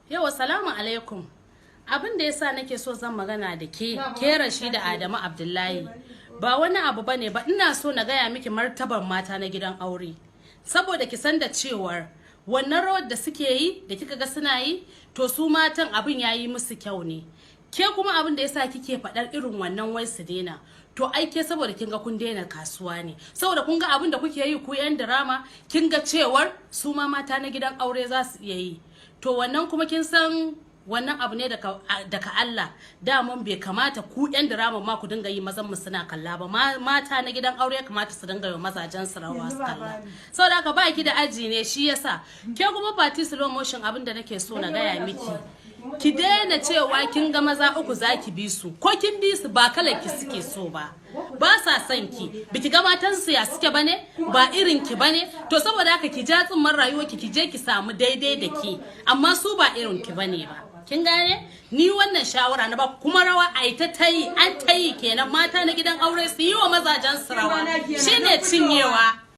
Yawa, salamu alaikum. Abin da yasa nake so zan magana da ke, ke Rashida Adamu Abdullahi, ba wani abu bane ba, ina so na gaya miki martabar mata na gidan aure. Saboda ki san da cewar wannan rawar da suke yi, da kika ga suna yi, to su matan abin yayi musu kyau ne. Ke kuma abin da yasa kike faɗar irin wannan wai su daina, to ai ke saboda kin ga kun daina kasuwa ne, saboda kun ga abin da kuke yi ku yan drama, kin ga cewar su ma mata na gidan aure za su iya yi. To wannan kuma kin san wannan abu ne daga Allah. Daman bai kamata ku yan drama ma ku dinga yi mazan mu suna kalla ba. Mata na gidan aure ya kamata su dinga yi mazajen su rawa su kalla. Saboda haka ba ki da aji ne shi yasa. Ke kuma Fati Slow Motion, abin da nake so na gaya miki, ki daina cewa kin ga maza uku zaki bi su. Ko kin bi su, ba kalar ki suke so ba, ba sa son ki. Biki ga matan su ya suke bane, ba irin ki bane. To saboda haka ki ja tsumman rayuwar ki, ki je ki samu daidai da ki, amma su ba irin ki bane ba. Kin gane? Ni wannan shawara na ba. Kuma rawa ai ta tayi, an tayi kenan. Mata na gidan aure su yi wa mazajen su rawa, shine cinyewa.